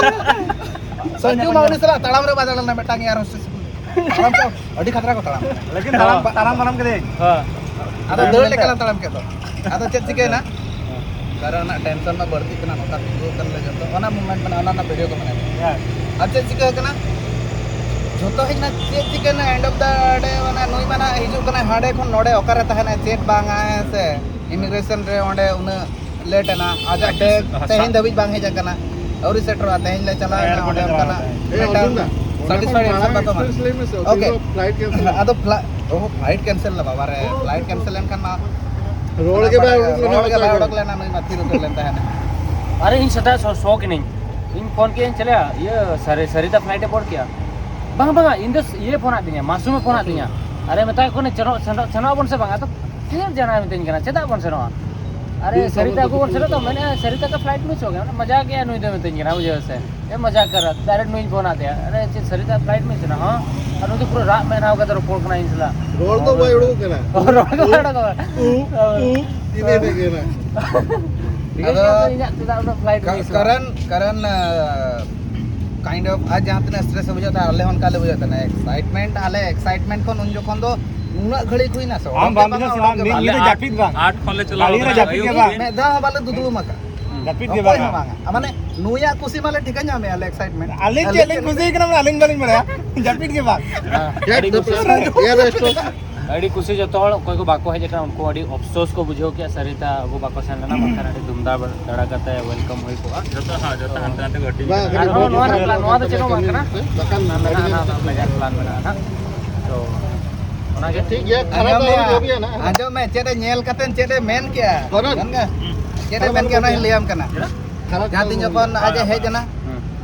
ᱥᱚᱧᱡᱩ ᱢᱟ ᱩᱱᱤ ᱥᱟᱞᱟᱜ ᱛᱟᱲᱟᱢ ᱨᱮ ᱵᱟᱭ ᱫᱟᱲᱮ ᱞᱮᱱᱟ ᱢᱤᱫᱴᱟᱝ air hostess᱾ ᱛᱟᱲᱟᱢ ᱠᱚ ᱟᱹᱰᱤ ᱠᱷᱟᱛᱨᱟ ᱠᱚ ᱛᱟᱲᱟᱢ᱾ ᱞᱮᱠᱤᱱ ᱛᱟᱲᱟᱢ, ᱛᱟᱲᱟᱢ ᱵᱟᱲᱟᱢ ᱠᱮᱫᱟᱹᱧ᱾ ᱦᱮᱸ᱾ ᱟᱫᱚ ᱫᱟᱹᱲ ᱞᱮᱠᱟ ᱞᱟᱝ ᱛᱟᱲᱟᱢ ᱠᱮᱫ ᱫᱚ᱾ ᱟᱫᱚ ᱪᱮᱫ ᱪᱤᱠᱟᱹᱭᱮᱱᱟ? ᱫᱟᱨᱮ ᱨᱮᱱᱟᱜ tension ᱢᱟ ᱵᱟᱹᱲᱛᱤᱜ ᱠᱟᱱᱟ, ᱱᱚᱝᱠᱟ ᱛᱤᱸᱜᱩ ᱟᱠᱟᱱ ᱞᱮ ᱡᱚᱛᱚ᱾ ᱚᱱᱟ moment ᱢᱮᱱᱟᱜᱼᱟ, ᱚᱱᱟ ᱨᱮᱱᱟᱜ video ᱠᱚ ᱢᱮᱱᱟᱜᱼᱟ᱾ ᱦᱮᱸ᱾ ᱟᱨ ᱪᱮᱫ ᱪᱤᱠᱟᱹ ᱠᱟᱱᱟ? ᱡᱷᱚᱛᱚ ᱦᱮᱡ ᱮᱱᱟ, ᱪᱮᱫ ᱪᱤᱠᱟᱹᱭᱮᱱᱟ? End of the day ᱢᱟᱱᱮ ᱱᱩᱭ ᱢᱟ ᱱᱟᱜ ᱦᱤᱡᱩᱜ ᱠᱟᱱᱟᱭ ᱦᱟᱸᱰᱮ ᱠᱷᱚᱱ ᱱᱚᱰᱮ, ᱚᱠᱟᱨᱮ ᱛᱟᱦᱮᱱᱟᱭ, ᱪᱮᱫ ᱵᱟᱝᱟ, ᱦᱮᱸ ᱥᱮ? Immigration ᱨᱮ ᱚᱸᱰᱮ ᱩᱱᱟᱹᱜ late ᱮᱱᱟ, ᱟᱡᱟᱜ bag ᱛᱮᱦᱮᱧ ᱫᱷᱟᱹᱵᱤᱡ ᱵᱟᱝ ᱦᱮᱡ ᱟᱠᱟᱱᱟ, ᱟᱹᱣᱨᱤ ᱥᱮᱴᱮᱨᱚᱜᱼᱟ, ᱛᱮᱦᱮᱧ ᱞᱮ ᱪᱟᱞᱟᱣ ᱮᱱᱟ, ᱚᱸᱰᱮ ᱚᱱᱠᱟᱱᱟᱜ ᱢᱤᱫᱴᱟᱝ ᱚᱨᱡᱩᱱ ᱫᱟ, ᱚᱱᱟ satisfied ᱠᱷᱚᱱ answer ᱢᱟᱲᱟᱝ ᱵᱟᱠᱚ ᱮᱢᱟ᱾ Express ᱞᱟᱹᱭ ᱢᱮᱥᱮ, ᱚᱠᱟ okay᱾ ᱦᱤᱞᱳᱜ flight cancel? ᱟᱫᱚ fla-, ᱚ, flight cancel ᱞᱮ ᱵᱟᱵᱟ ᱨᱮ, flight cancel ᱞᱮᱱᱠᱷᱟᱱ ᱢᱟ ᱨᱚᱲ ᱜᱮ ᱵᱟᱭ ᱩᱰᱩᱠ ᱞᱮᱱᱟ, ᱨᱚᱲ ᱜᱮ ᱵᱟᱭ ᱩᱰᱩᱠ ᱞᱮᱱᱟ, ᱱᱩᱭ ᱢᱟ ᱛᱷᱤᱨ ᱩᱛᱟᱹᱨ ᱞᱮᱱ ᱛᱟᱦᱮᱱᱟ᱾ ᱟᱨᱮ ᱤᱧ ᱥᱮᱛᱟᱜ ᱥᱚ, ᱥᱚ ᱠᱤᱱᱟᱹᱧ, ᱤᱧ ᱯᱷᱳᱱ ᱠᱮᱜᱼᱟᱹᱧ, ᱪᱟᱞᱮᱭᱟ, ᱤᱭᱟᱹ, ᱥᱟᱨᱤ-, ᱥᱟᱨᱤᱛᱟ flight ᱮ ᱵᱚᱲ ᱠᱮᱜᱼᱟ? ᱵᱟᱝ, ᱵᱟᱝ, ᱤᱧ ᱫᱚ ᱤᱭᱟᱹ ᱯᱷᱳᱱᱟᱫ ᱫᱤᱧᱟ, ᱢᱟᱥᱩᱢᱮ ᱯᱷᱳᱱᱟᱫ ᱫᱤᱧᱟ᱾ ᱟᱨᱮ ᱢᱮᱛᱟᱭ ᱠᱟᱱᱟ, ᱪᱮᱱᱚᱜ, ᱥᱮᱱᱚᱜ, ᱥᱮᱱᱚᱜ ᱟᱵᱚᱱ ᱥᱮ ᱵᱟᱝ? ᱟᱫᱚ ᱪᱮᱫ ᱡᱟᱱᱟᱭ ᱢᱤᱛᱟᱹᱧ ᱠᱟᱱᱟ, ᱪᱮᱫᱟᱜ ᱵᱚᱱ ᱥᱮᱱᱚᱜᱼᱟ? ᱟᱨᱮ ᱥᱟᱹᱨᱤᱛᱟ ᱟᱹᱜᱩ ᱵᱚᱱ ᱥᱮᱱᱚᱜ ᱛᱚ, ᱢᱮᱱᱮᱫᱼᱟ ᱥᱟᱹᱨᱤᱛᱟ ᱠᱟ flight miss ᱦᱳ ᱜᱟᱭᱟ, ᱢᱟᱱᱮ ᱢᱟᱡᱟᱠ ᱜᱮᱭᱟ ᱱᱩᱭ ᱫᱚ ᱢᱤᱛᱟᱹᱧ ᱠᱟᱱᱟ, ᱵᱩᱡᱷᱟᱹᱣ ᱥᱮ? ᱮ ᱢᱟᱡᱟᱠ ᱠᱟᱨ ᱨᱟᱦᱟ, direct ᱱᱩᱭᱤᱧ ᱯᱷᱳᱱ ᱟᱫᱮᱭᱟ, ᱟᱨᱮ ᱪᱮᱫ ᱥᱟᱹᱨᱤᱛᱟ flight miss ᱮᱱᱟ? ᱦᱚᱸ᱾ ᱟᱨ ᱱᱩᱭ ᱫᱚ ᱯᱩᱨᱟᱹ ᱨᱟᱜ ᱢᱮᱫᱦᱟᱣ ᱠᱟᱛᱮ ᱨᱚᱯᱚᱲ ᱠᱟᱱᱟ ᱤᱧ ᱥᱟᱞᱟᱜ᱾ ᱨᱚᱲ ᱫᱚ ᱵᱟᱭ ᱩᱰᱩᱠ ᱠᱟᱱᱟ᱾ ᱨᱚᱲ ᱫᱚ ᱵᱟᱭ ᱩᱰᱩᱠ ᱠᱟᱱᱟ᱾ ᱩ, ᱩ, ᱤᱱᱟᱹ ᱤᱱᱟᱹ ᱜᱮ ᱦᱮᱱᱟᱜ᱾ ᱴᱷᱤᱠ ᱟᱪᱷᱮ, ᱟᱫᱚ ᱤᱧᱟᱹᱜ ᱪᱮᱫᱟᱜ ᱩᱱᱟᱹᱜ flight ᱠᱟ-, miss ᱦᱩᱭᱩᱜᱼᱟ? ᱠᱟᱨᱚᱱ, ᱠᱟᱨᱚᱱ, ᱟ, kind of ᱟᱡ ᱡᱟᱦᱟᱸ ᱛᱤᱱᱟᱹᱜ stress ᱮ ᱵᱩᱡᱷᱟᱹᱣ ᱛᱟᱦᱮᱸᱫ, ᱟᱞᱮ ᱦᱚᱸ ᱚᱱᱠᱟ ᱞᱮ ᱵᱩᱡᱷᱟᱹᱣ ᱛᱟᱦᱮᱸᱫ᱾ Excitement, ᱟᱞᱮ excitement ᱠᱷᱚᱱ ᱩᱱ ᱡᱚᱠᱷᱚᱱ ᱫᱚ ᱩᱱᱟᱹᱜ ᱜᱷᱟᱹᱲᱤᱡ ᱦᱩᱭᱱᱟ ᱥᱮ, ᱟᱢ ᱚᱲᱟᱜ ᱵᱟᱢ ᱜᱮ ᱵᱩᱡᱷᱟᱹᱣ ᱵᱟᱝ, ᱥᱮ ᱵᱟᱢ ᱚᱲᱟᱜ ᱜᱮ ᱢᱤᱫ ᱵᱟᱝ᱾ ᱧᱤᱫᱟᱹ ᱟᱞᱮ ᱡᱟᱹᱯᱤᱫ ᱵᱟᱝ᱾ ᱟᱴ ᱠᱷᱚᱱ ᱞᱮ ᱪᱟᱞᱟᱣ ᱜᱟᱹᱲᱤ ᱨᱮ ᱠᱟᱱᱟ, ᱡᱟᱹᱯᱤᱫ ᱜᱮ ᱟᱹᱭᱩᱵ ᱵᱟᱝ᱾ ᱫᱤᱱ᱾ ᱢᱤᱫ ᱫᱷᱟᱣ ᱦᱚᱸ ᱵᱟᱞᱮ ᱫᱩᱫᱩᱲᱩᱢ ᱟᱠᱟᱫ᱾ ᱡᱟᱹᱯᱤᱫ ᱜᱮ ᱚᱠᱚᱭ ᱵᱟᱝ᱾ ᱦᱚᱸ ᱵᱟᱝᱟ᱾ ᱢᱟᱱᱮ, ᱱᱩᱭᱟᱜ ᱠᱩᱥᱤ ᱢᱟᱞᱮ ᱴᱷᱤᱠᱟᱹ ᱧᱟᱢᱮᱫᱼᱟ ᱞᱮ, excitement᱾ ᱟᱹᱞᱤᱧ ᱪᱮᱫ ᱞᱤᱧ ᱠᱩᱥᱤ ᱠᱟᱱᱟ, ᱢᱟᱱᱮ, ᱟᱹᱞᱤᱧ ᱵᱟᱹᱞᱤᱧ ᱵᱟᱲᱟᱭᱟ᱾ ᱡᱟᱹᱯᱤᱫ ᱜᱮ ᱵᱟᱝ᱾ ᱦᱮᱸ᱾ ᱟᱹᱰᱤ ᱠᱩᱥᱤ᱾ ᱟᱹᱰᱤ ᱠᱩᱥᱤ ᱡᱚᱛᱚ ᱦᱚᱲ, ᱚᱠᱚᱭ ᱠᱚ ᱵᱟᱠᱚ ᱦᱮᱡ ᱟᱠᱟᱱᱟ, ᱩᱱᱠᱩ ᱟᱹᱰᱤ ᱟᱯᱥᱳᱥ ᱠᱚ ᱵᱩᱡᱷᱟᱹᱣ ᱠᱮᱫᱼᱟ, ᱥᱟᱹᱨᱤᱛᱟ ᱟᱹᱜᱩ ᱵᱟᱠᱚ ᱥᱮᱱ ᱞᱮᱱᱟ, ᱵᱟᱝᱠᱷᱟᱱ ᱟᱹᱰᱤ ᱫᱷᱩᱢᱫᱷᱟᱲ ᱫᱟᱲᱟ ᱠᱟᱛᱮ welcome ᱦᱩᱭ ᱠᱚᱜᱼᱟ᱾ ᱡᱚᱛᱚ, ᱦᱮᱸ, ᱡᱚᱛᱚ ᱦᱟᱱᱛᱮ ᱱᱟᱛᱮ ᱠᱚ ᱦᱟᱹᱴᱤᱧ ᱵᱟᱝ, ᱠᱟᱱᱟ᱾ ᱟᱨ ᱱᱚᱣᱟ, ᱱᱚᱣᱟ ᱨᱮ plan, ᱱᱚᱣᱟ ᱫᱚ ᱪᱮᱫ ᱦᱚᱸ ᱵᱟᱝ ᱠᱟᱱᱟ᱾ ᱵᱟᱠᱷᱟᱱ ᱢᱮᱱᱟᱜᱼᱟ, ᱟᱹᱰᱤ ᱚᱱᱟ, ᱚᱱᱟ ᱵᱷᱮᱜᱟᱨ plan ᱢᱮᱱᱟᱜᱼᱟ ᱱᱟᱦᱟᱜ᱾ ᱛᱚ, ᱚᱱᱟᱜᱮ᱾ ᱴᱷᱤᱠ ᱜᱮᱭᱟ, ᱠᱷᱟᱨᱟᱯ ᱟᱸᱡᱚᱢ ᱫᱚ ᱢᱮ, ᱟᱞᱚᱢ ᱵᱩᱡᱷᱟᱹᱣ ᱜᱮᱭᱟ ᱱᱟᱦᱟᱜ᱾ ᱟᱸᱡᱚᱢ ᱢᱮ, ᱪᱮᱫ ᱮ ᱧᱮᱞ ᱠᱟᱛᱮ ᱪᱮᱫ ᱮ ᱢᱮᱱ ᱠᱮᱜᱼᱟ? ᱠᱷᱟᱨᱟᱯ᱾ ᱢᱮᱱ ᱜᱮ? ᱪᱮᱫ ᱮ ᱠᱷᱟᱨᱟᱯ ᱢᱮᱱ ᱟᱞᱚᱢ ᱠᱮᱜᱼᱟ, ᱚᱱᱟᱧ ᱵᱩᱡᱷᱟᱹᱣᱟ᱾ ᱞᱟᱹᱭᱟᱢ ᱠᱟᱱᱟ᱾ ᱠᱷᱟᱨᱟᱯ ᱡᱟᱦᱟᱸ ᱛᱤᱱ ᱟᱞᱚᱢ ᱡᱚᱠᱷᱚᱱ ᱵᱩᱡᱷᱟᱹᱣᱟ᱾ ᱟᱡ ᱮ ᱦᱮᱡ ᱮᱱᱟ, ᱦᱩᱸ᱾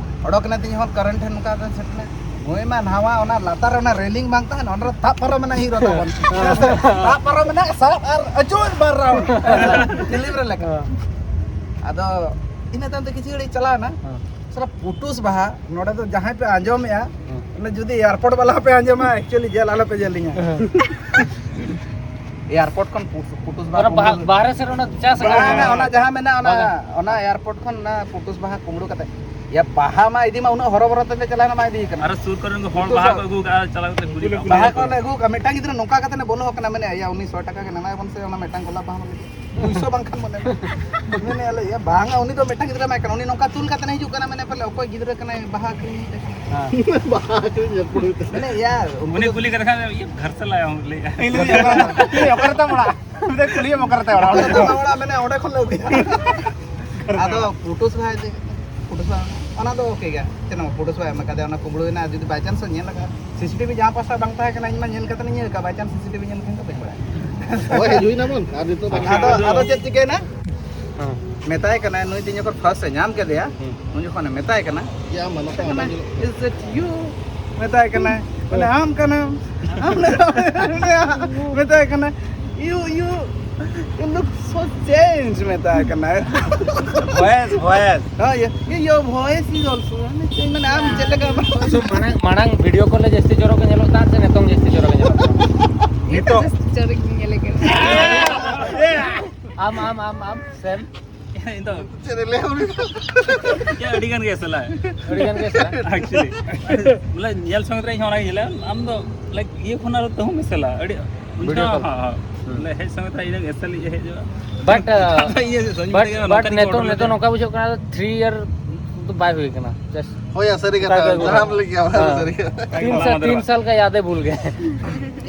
ᱚᱰᱚᱠ ᱮᱱᱟ ᱛᱤᱧ ᱡᱚᱠᱷᱚᱱ current ᱴᱷᱮᱱ ᱱᱚᱝᱠᱟ ᱠᱟᱛᱮ ᱥᱮᱴᱮᱨ ᱮᱱᱟ᱾ ᱱᱩᱭ ᱢᱟ ᱱᱟᱣᱟ, ᱚᱱᱟ ᱞᱟᱛᱟᱨ ᱨᱮ ᱚᱱᱟ railing ᱵᱟᱝ ᱛᱟᱦᱮᱱ, ᱚᱸᱰᱮ ᱨᱮ ᱛᱟᱵ ᱯᱟᱨᱚᱢ ᱮᱱᱟ hero ᱛᱟᱵᱚᱱ᱾ ᱛᱟᱵ ᱯᱟᱨᱚᱢ ᱮᱱᱟ, ᱥᱟᱵ ᱟᱨ ᱟᱹᱪᱩᱨ ᱵᱟᱨ round᱾ film ᱨᱮ ᱞᱮᱠᱟ᱾ ᱦᱮᱸ᱾ ᱟᱫᱚ ᱤᱱᱟᱹ ᱛᱟᱭᱚᱢ ᱛᱮ ᱠᱤᱪᱷᱩ ᱜᱷᱟᱹᱲᱤᱡ ᱪᱟᱞᱟᱣ ᱮᱱᱟ᱾ ᱦᱮᱸ᱾ ᱥᱟᱞᱟ ᱯᱩᱴᱩᱥ ᱵᱟᱦᱟ, ᱱᱚᱰᱮ ᱫᱚ ᱡᱟᱦᱟᱸᱭ ᱯᱮ ᱟᱸᱡᱚᱢᱮᱜᱼᱟ, ᱦᱮᱸ᱾ ᱚᱱᱟ ᱡᱩᱫᱤ airport ᱵᱟᱞᱟ ᱯᱮ ᱟᱸᱡᱚᱢᱟ, actually ᱡᱮᱞ ᱟᱞᱚ ᱯᱮ ᱡᱮᱞᱤᱧᱟ᱾ ᱦᱮᱸ᱾ Airport ᱠᱷᱚᱱ ᱯᱩᱴ-, ᱯᱩᱴᱩᱥ ᱵᱟᱦᱟ ᱚᱱᱟ ᱵᱟᱦᱟ-, ᱠᱩᱢᱵᱽᱲᱩ᱾ ᱵᱟᱦᱨᱮ ᱥᱮᱫ ᱨᱮ ᱚᱱᱟ ᱪᱟᱥ ᱵᱟᱦᱟ, ᱟᱠᱟᱫ ᱦᱮᱸ, ᱢᱮᱱᱟᱜᱼᱟ᱾ ᱚᱱᱟ ᱡᱟᱦᱟᱸ ᱢᱮᱱᱟᱜᱼᱟ, ᱚᱱᱟ, ᱵᱟᱜᱟᱱ᱾ ᱚᱱᱟ airport ᱠᱷᱚᱱ ᱚᱱᱟ ᱯᱩᱴᱩᱥ ᱵᱟᱦᱟ ᱠᱩᱢᱵᱽᱲᱩ ᱠᱟᱛᱮ, ᱭᱟ, ᱵᱟᱦᱟ ᱢᱟ ᱤᱫᱤ ᱢᱟ ᱩᱱᱟᱹᱜ ᱦᱚᱨᱚᱵᱚᱨᱚ ᱛᱮ ᱪᱟᱞᱟᱣ ᱮᱱᱟ, ᱵᱟᱭ ᱤᱫᱤ ᱠᱟᱱᱟ᱾ ᱟᱨᱚ ᱥᱩᱨ ᱠᱚᱨᱮᱱ ᱠᱚ ᱦᱚᱲ ᱩᱱᱠᱩ ᱵᱟᱦᱟ ᱥᱟᱶ ᱠᱚ ᱟᱹᱜᱩ ᱠᱟᱜᱼᱟ, ᱪᱟᱞᱟᱣ ᱠᱟᱛᱮ ᱠᱩᱞᱤ ᱠᱚᱣᱟ᱾ ᱵᱟᱦᱟ ᱠᱚ ᱞᱮ ᱟᱹᱜᱩ ᱠᱟᱜᱼᱟ, ᱢᱤᱫᱴᱟᱝ ᱜᱤᱫᱽᱨᱟᱹ ᱱᱚᱝᱠᱟ ᱠᱟᱛᱮ ᱞᱮ ᱵᱚᱞᱚ ᱟᱠᱟᱱᱟ, ᱢᱮᱱᱮ, "ᱭᱟ, ᱩᱱᱤ ᱥᱚ ᱴᱟᱠᱟ ᱜᱟᱱ ᱮᱢᱟᱭ ᱵᱚᱱ ᱥᱮ, ᱚᱱᱟ ᱢᱤᱫᱴᱟᱝ ᱜᱳᱞᱟᱯ ᱵᱟᱦᱟ ᱵᱚᱱ ᱤᱫᱤᱭᱟ, ᱫᱩᱭᱥᱚ ᱵᱟᱝᱠᱷᱟᱱ ᱵᱚᱱ ᱮᱢᱟ᱾" ᱢᱮᱱᱮ, ᱟᱞᱮ, "ᱭᱟ, ᱵᱟᱝᱟ, ᱩᱱᱤ ᱫᱚ ᱢᱤᱫᱴᱟᱝ ᱜᱤᱫᱽᱨᱟᱹ ᱮᱢᱟᱭ ᱠᱟᱱᱟ, ᱩᱱᱤ ᱱᱚᱝᱠᱟ ᱛᱩᱞ ᱠᱟᱛᱮ ᱦᱤᱡᱩᱜ ᱠᱟᱱᱟ, ᱢᱮᱱᱮ, ᱯᱟᱞᱮ ᱚᱠᱚᱭ ᱜᱤᱫᱽᱨᱟᱹ ᱠᱟᱱᱟᱭ ᱵᱟᱦᱟ ᱟᱹᱠᱷᱨᱤᱧ ᱤᱫᱤ ᱠᱟᱱᱟ?" ᱦᱮᱸ᱾ ᱵᱟᱦᱟ ᱟᱹᱠᱷᱨᱤᱧ ᱡᱟᱹᱯᱩᱫ ᱦᱩᱭᱩᱜ ᱠᱟᱱᱟ᱾ ᱢᱮᱱᱮ, ᱭᱟ, ᱩᱱᱠᱩ ᱩᱱᱤ ᱫᱚ ᱠᱩᱞᱤ ᱠᱟᱛᱮ ᱠᱷᱟᱱ, ᱤᱭᱟᱹ, ᱜᱷᱟᱨᱥᱟᱞᱟᱭ ᱦᱚᱸ ᱞᱟᱹᱭᱮᱜᱼᱟ᱾ ᱤᱧ ᱞᱟᱹᱭ ᱫᱟ, ᱚᱠᱟᱨᱮ ᱛᱟᱢ ᱚᱲᱟᱜ? ᱢᱮᱱᱫᱟ, ᱠᱩᱞᱤᱭᱮᱢ ᱚᱠᱟᱨᱮ ᱛᱟᱭ ᱚᱲᱟᱜ? ᱚᱸᱰᱮ ᱛᱟᱢ ᱚᱲᱟᱜ, ᱢᱮᱱᱮ, ᱚᱸᱰᱮ ᱠᱷᱚᱱ ᱞᱮ ᱟᱹᱜᱩᱭᱟ᱾ ᱟᱫᱚ ᱯᱩᱴᱩᱥ ᱵᱷᱟᱭ ᱫᱚ, ᱯᱩᱴᱩᱥ ᱵᱷᱟᱭ, ᱚᱱᱟ ᱫᱚ okay ᱜᱮᱭᱟ᱾ ᱪᱮᱫ ᱦᱚᱸ ᱵᱟᱝ, ᱯᱩᱴᱩᱥ ᱵᱷᱟᱭ ᱮᱢ ᱠᱟᱫᱮᱭᱟ, ᱚᱱᱟ ᱠᱩᱢᱵᱽᱲᱩ ᱮᱱᱟ᱾ ᱡᱩᱫᱤ by chance ᱦᱚᱸ ᱧᱮᱞ ᱟᱠᱟᱫ, CCTV ᱡᱟᱦᱟᱸ ᱯᱟᱥᱴᱟ ᱵᱟᱝ ᱛᱟᱦᱮᱸ ᱠᱟᱱᱟ, ᱤᱧ ᱢᱟ ᱧᱮᱞ ᱠᱟᱛᱮ ᱤᱧ ᱤᱭᱟᱹ ᱟᱠᱟᱫ, by chance CCTV ᱧᱮᱞ ᱠᱷᱟᱱ ᱫᱚ ᱵᱟᱹᱧ ᱵᱟᱲᱟᱭᱟ᱾ ᱦᱳᱭ, ᱦᱮᱡ ᱦᱩᱭᱱᱟ ᱵᱚᱱ, ᱟᱨ ᱱᱤᱛᱚᱜ ᱵᱟᱝ ᱟᱫᱚ, ᱟᱫᱚ ᱪᱮᱫ ᱪᱤᱠᱟᱹᱭᱮᱱᱟ? ᱦᱮᱸ᱾ ᱢᱮᱛᱟᱭ ᱠᱟᱱᱟᱭ, ᱱᱩᱭ ᱛᱤᱧ ᱡᱚᱠᱷᱚᱱ first ᱮ ᱧᱟᱢ ᱠᱮᱫᱮᱭᱟ, ᱦᱮᱸ᱾ ᱩᱱ ᱡᱚᱠᱷᱚᱱᱮ ᱢᱮᱛᱟᱭ ᱠᱟᱱᱟ, ᱤᱭᱟᱹ, ᱟᱢ ᱢᱟ ᱱᱚᱛᱮ ᱢᱮᱛᱟᱭ ᱢᱟ ᱠᱟᱱᱟᱭ, ᱵᱟᱝ ᱧᱮᱞᱚᱜ ᱠᱟᱱᱟ᱾ "Is it you?" ᱢᱮᱛᱟᱭ ᱠᱟᱱᱟᱭ, ᱢᱟᱱᱮ, "ᱟᱢ ᱠᱟᱱᱟᱢ?" ᱟᱢ ᱠᱟᱱᱟᱢ? ᱢᱮᱛᱟᱭ ᱠᱟᱱᱟᱭ, "You, you, You look so change ᱢᱮᱛᱟᱭ ᱠᱟᱱᱟ᱾ Voice, voice. ᱦᱮᱸ, ᱤᱭᱟᱹ, ᱤᱭᱟᱹ, your voice is also, ᱢᱟᱱᱮ ᱟᱢ ᱪᱮᱫ ᱞᱮᱠᱟ ᱥᱚ ᱢᱟᱲᱟᱝ, ᱢᱟᱲᱟᱝ video call ᱨᱮ ᱡᱟᱹᱥᱛᱤ ᱪᱚᱨᱚᱠ ᱜᱮ ᱧᱮᱞᱚᱜ ᱛᱟᱦᱮᱸᱫ ᱥᱮ ᱱᱤᱛᱚᱝ ᱡᱟᱹᱥᱛᱤ ᱪᱚᱨᱚᱠ ᱜᱮ ᱧᱮᱞᱚᱜ ᱠᱟᱱᱟ? ᱱᱤᱛᱚᱜ᱾ ᱡᱟᱹᱥᱛᱤ ᱪᱚᱨᱚᱠ ᱜᱮ ᱧᱮᱞᱚᱜ ᱠᱟᱱᱟ᱾ ᱟᱢ, ᱟᱢ, ᱟᱢ, ᱟᱢ, ᱥᱮᱢ᱾ ᱤᱧ ᱫᱚ ᱪᱮᱫ ᱮ ᱞᱟᱹᱭᱟ ᱩᱱᱤ ᱫᱚ? ᱤᱧ ᱟᱹᱰᱤ ᱜᱟᱱ ᱜᱮ ᱮᱥᱮᱞᱟ᱾ ᱟᱹᱰᱤ ᱜᱟᱱ ᱜᱮ ᱮᱥᱮᱞᱟ? Actually. ᱵᱚᱞᱮ, ᱧᱮᱞ ᱥᱚᱸᱜᱮ ᱛᱮ ᱤᱧ ᱦᱚᱸ ᱚᱱᱟᱧ ᱧᱮᱞᱟ, ᱟᱢ ᱫᱚ, like, ᱤᱭᱟᱹ ᱠᱷᱚᱱᱟᱜ ᱛᱟᱹᱦᱩᱢ ᱮᱥᱮᱞᱟ᱾ ᱟᱹᱰᱤ, ᱩᱱ video ᱡᱚᱠᱷᱚᱱ, call? ᱦᱚᱸ, ᱦᱚᱸ᱾ ᱦᱩᱸ᱾ ᱵᱚᱞᱮ, ᱦᱮᱡ ᱥᱚᱸᱜᱮ ᱛᱮ ᱤᱧ ᱫᱚ ᱮᱥᱮᱞ ᱤᱧ ᱦᱮᱡ ᱡᱚᱜᱼᱟ᱾ But, uh, ᱤᱭᱟᱹ ᱥᱚᱧᱡᱚᱭ but, ᱛᱟᱹᱠᱤᱱ but ᱱᱚᱝᱠᱟ ᱱᱤᱛᱚᱝ, ᱠᱚ ᱱᱤᱛᱚᱝ ᱱᱚᱝᱠᱟ ᱵᱩᱡᱷᱟᱹᱜ ᱠᱟᱱᱟ, three year ᱫᱚ ᱵᱟᱭ ᱦᱩᱭ ᱠᱟᱱᱟ᱾ Just ᱦᱳᱭ, ᱥᱟᱹᱨᱤ ᱠᱟᱛᱷᱟ᱾ ᱵᱟᱭ ᱦᱩᱭ ᱡᱟᱦᱟᱸᱢ ᱠᱟᱱᱟ᱾ ᱞᱟᱹᱭ ᱠᱮᱜᱼᱟ, ᱚᱱᱟ ᱫᱚ ᱦᱮᱸ᱾ ᱥᱟᱹᱨᱤ ᱠᱟᱛᱷᱟ᱾ ᱛᱤᱱ ᱥᱟ-, ᱛᱤᱱ ᱥᱟᱞ ᱠᱟ ᱭᱟᱫ ᱮ ᱵᱷᱩᱞ ᱜᱮ᱾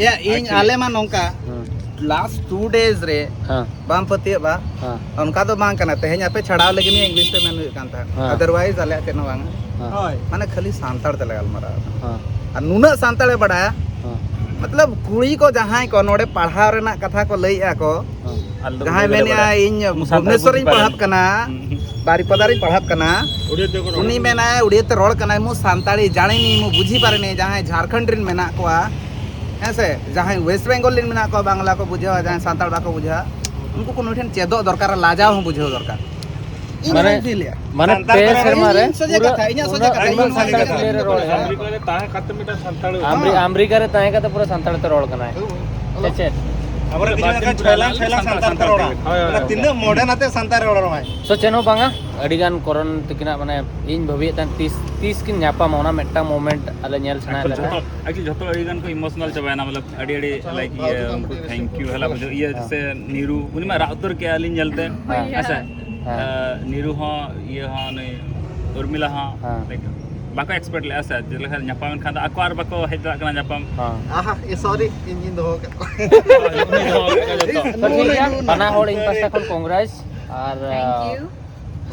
ᱭᱟ, ᱤᱧ, actually, ᱟᱞᱮ ᱢᱟ ᱱᱚᱝᱠᱟ, ᱦᱮᱸ᱾ Last two days ᱨᱮ ᱦᱮᱸ᱾ ᱵᱟᱢ ᱯᱟᱹᱛᱭᱟᱹᱜᱼᱟ᱾ ᱦᱮᱸ᱾ ᱚᱱᱠᱟ ᱫᱚ ᱵᱟᱝ ᱠᱟᱱᱟ, ᱛᱮᱦᱮᱧ ᱟᱯᱮ ᱪᱷᱟᱲᱟᱣ ᱞᱟᱹᱜᱤᱫ ᱱᱤᱭᱟᱹ English ᱛᱮ ᱢᱮᱱ ᱦᱩᱭᱩᱜ ᱠᱟᱱ ᱛᱟᱦᱮᱸᱫ᱾ ᱦᱮᱸ᱾ Otherwise ᱟᱞᱮᱭᱟᱜ ᱪᱮᱫ ᱦᱚᱸ ᱵᱟᱝᱟ᱾ ᱦᱮᱸ᱾ ᱦᱳᱭ᱾ ᱢᱟᱱᱮ ᱠᱷᱟᱹᱞᱤ ᱥᱟᱱᱛᱟᱲ ᱛᱮᱞᱮ ᱜᱟᱞᱢᱟᱨᱟᱣ ᱮᱫᱟ᱾ ᱦᱮᱸ᱾ ᱟᱨ ᱱᱩᱱᱟᱹᱜ ᱥᱟᱱᱛᱟᱲᱮ ᱵᱟᱰᱟᱭᱟ, ᱦᱮᱸ᱾ ᱢᱚᱛᱞᱚᱵ ᱠᱩᱲᱤ ᱠᱚ ᱡᱟᱦᱟᱸᱭ ᱠᱚ ᱱᱚᱰᱮ ᱯᱟᱲᱦᱟᱣ ᱨᱮᱱᱟᱜ ᱠᱟᱛᱷᱟ ᱠᱚ ᱞᱟᱹᱭᱮᱫᱼᱟ ᱠᱚ, ᱦᱮᱸ᱾ ᱟᱞᱮ ᱫᱚ ᱡᱟᱦᱟᱸᱭ ᱩᱲᱤᱭᱟ ᱜᱮᱞᱮ ᱢᱮᱱᱮᱫᱼᱟ, ᱵᱟᱲᱟᱭᱟ᱾ ᱤᱧ ᱩᱱᱠᱩ ᱥᱟᱱᱛᱟᱲ ᱵᱷᱩᱵᱽᱱᱮᱥᱚᱨᱤᱧ ᱵᱩᱡᱽ ᱯᱟᱲᱦᱟᱜ ᱯᱟᱨᱮ᱾ ᱠᱟᱱᱟ, ᱦᱩᱸ᱾ ᱵᱟᱨᱤᱯᱟᱫᱟ ᱨᱤᱧ ᱯᱟᱲᱦᱟᱜ ᱠᱟᱱᱟ, ᱩᱱᱤ ᱢᱮᱱᱟᱭ, "ᱩᱲᱤᱭᱟ ᱛᱮ ᱨᱚᱲ ᱠᱟᱱᱟᱭ, ᱢᱩ ᱥᱟᱱᱛᱟᱲᱤ ᱡᱟᱱᱤᱱᱤ, ᱢᱩ ᱵᱩᱡᱷᱤ ᱯᱟᱨᱮᱱᱤ", ᱡᱟᱦᱟᱸᱭ ᱡᱷᱟᱲᱠᱷᱚᱸᱰ ᱨᱮᱱ ᱢᱮᱱᱟᱜ ᱠᱚᱣᱟ, ᱦᱮᱸ ᱥᱮ, ᱡᱟᱦᱟᱸᱭ West Bengal ᱨᱮᱱ ᱢᱮᱱᱟᱜ ᱠᱚᱣᱟ, ᱵᱟᱝᱞᱟ ᱠᱚ ᱵᱩᱡᱷᱟᱹᱣᱟ, ᱡᱟᱦᱟᱸᱭ ᱥᱟᱱᱛᱟᱲ ᱵᱟᱠᱚ ᱵᱩᱡᱷᱟᱹᱣᱟ, ᱩᱱᱠᱩ ᱠᱚ ᱱᱩᱭ ᱴᱷᱮᱱ ᱪᱮᱫᱚᱜ ᱫᱚᱨᱠᱟᱨ, ᱞᱟᱡᱟᱣ ᱦᱚᱸ ᱵᱩᱡᱷᱟᱹᱣ ᱫᱚᱨᱠᱟᱨ᱾ ᱤᱧ ᱢᱟᱱᱮ, ᱚᱱᱟᱧ feel ᱮᱫᱼᱟ᱾ ᱢᱟᱱᱮ ᱥᱟᱱᱛᱟᱲ ᱯᱮ ᱯᱟᱨᱜᱟᱱᱟ ᱥᱮᱨᱢᱟ ᱨᱮ ᱤᱧ ᱥᱚᱡᱷᱮ ᱯᱩᱨᱟᱹ ᱠᱟᱛᱷᱟ, ᱤᱧᱟᱜ ᱥᱚᱡᱷᱮ ᱩᱱᱟᱹᱜ ᱠᱟᱛᱷᱟ, ᱤᱧ ᱮᱠᱫᱚᱢ ᱥᱚᱡᱷᱮ ᱥᱟᱱᱛᱟᱲ ᱠᱟᱛᱷᱟ᱾ ᱯᱞᱮ ᱨᱮ ᱨᱚᱲ ᱮᱫᱟ᱾ ᱟᱢᱮᱨᱤᱠᱟ ᱨᱮ ᱛᱟᱦᱮᱸ ᱠᱟᱛᱮ ᱢᱤᱫᱴᱟᱝ ᱥᱟᱱᱛᱟᱲ ᱟᱢᱨᱤ-, ᱟᱢᱮᱨᱤᱠᱟ ᱨᱮ ᱛᱟᱦᱮᱸ ᱠᱟᱛᱮ ᱯᱩᱨᱟᱹ ᱥᱟᱱᱛᱟᱲ ᱛᱮ ᱨᱚᱲ ᱠᱟᱱᱟᱭ᱾ ᱦᱮᱸ᱾ ᱥᱮ ᱪᱮᱫ? ᱟᱵᱚᱨᱮᱱ ᱠᱤᱪᱷᱩ ᱵᱟᱨ ᱫᱤᱱ ᱜᱟᱱ ᱯᱷᱮᱞᱟᱱ ᱯᱷᱮᱞᱟᱱ ᱥᱟᱱᱛᱟᱲ ᱛᱮ ᱨᱚᱲᱟ᱾ ᱦᱳᱭ, ᱦᱳᱭ, ᱢᱟᱱᱮ ᱦᱳᱭ᱾ ᱛᱤᱱᱟᱹᱜ modern ᱟᱛᱮ ᱥᱟᱱᱛᱟᱲ ᱨᱚᱲ ᱨᱚᱲᱟᱭ᱾ ᱥᱚ ᱪᱮᱫ ᱦᱚᱸ ᱵᱟᱝᱟ, ᱟᱹᱰᱤ ᱜᱟᱱ ᱠᱚᱨᱚᱱ ᱛᱟᱹᱠᱤᱱᱟᱜ, ᱢᱟᱱᱮ, ᱤᱧ ᱵᱷᱟᱹᱵᱤᱭᱮᱫ ᱛᱟᱦᱮᱱ ᱛᱤᱥ, ᱛᱤᱥ ᱠᱤᱱ ᱧᱟᱯᱟᱢᱟ, ᱚᱱᱟ ᱢᱤᱫᱴᱟᱝ moment ᱟᱞᱮ ᱧᱮᱞ ᱥᱟᱱᱟᱭᱮᱫ ᱞᱮ ᱡᱚᱛᱚ, ᱛᱟᱦᱮᱸᱫ᱾ Actually ᱡᱚᱛᱚ ᱟᱹᱰᱤ ᱜᱟᱱ ᱠᱚ emotional ᱪᱟᱵᱟᱭᱮᱱᱟ, ᱢᱚᱛᱞᱚᱵ, ᱟᱹᱰᱤ, ᱟᱹᱰᱤ, like, ᱤᱭᱟᱹ, ᱩᱱᱠᱩ thank you ᱦᱮᱞᱟ ᱵᱩᱡᱷᱟᱹᱣ, ᱤᱭᱟᱹ, ᱦᱮᱸ᱾ ᱥᱮ ᱱᱤᱨᱩ, ᱩᱱᱤ ᱢᱟ ᱨᱟᱜ ᱩᱛᱟᱹᱨ ᱠᱮᱜᱼᱟ ᱟᱹᱞᱤᱧ ᱧᱮᱞᱛᱮ᱾ ᱦᱮᱸ᱾ ᱦᱮᱸ ᱥᱮ? ᱦᱮᱸ᱾ ᱟᱸ, ᱱᱤᱨᱩ ᱦᱚᱸ, ᱤᱭᱟᱹ ᱦᱚᱸ, ᱱᱩᱭ ᱩᱨᱢᱤᱞᱟ ᱦᱚᱸ, ᱦᱮᱸ᱾ Like, ᱵᱟᱠᱚ expect ᱞᱮᱫᱼᱟ ᱥᱮ, ᱪᱮᱫ ᱞᱮᱠᱟ ᱧᱟᱯᱟᱢ ᱮᱱ ᱠᱷᱟᱱ ᱫᱚ ᱟᱠᱚ ᱟᱨ ᱵᱟᱠᱚ ᱦᱮᱡ ᱫᱟᱲᱮᱭᱟᱜ ᱠᱟᱱᱟ ᱧᱟᱯᱟᱢ᱾ ᱦᱮᱸ᱾ ᱟᱦᱟ, ᱮ, sorry, ᱤᱧ, ᱤᱧ ᱫᱚᱦᱚ ᱠᱟᱜ ᱠᱚᱣᱟ᱾ ᱩᱱᱤ ᱫᱚᱦᱚ ᱠᱟᱜ ᱠᱚᱣᱟ ᱡᱚᱛᱚ᱾ ᱛᱚ, ᱴᱷᱤᱠ ᱜᱮᱭᱟ, ᱵᱟᱱᱟ ᱦᱚᱲ ᱤᱧ ᱯᱟᱥᱴᱟ ᱠᱷᱚᱱ congrats, ᱟᱨ, Thank you.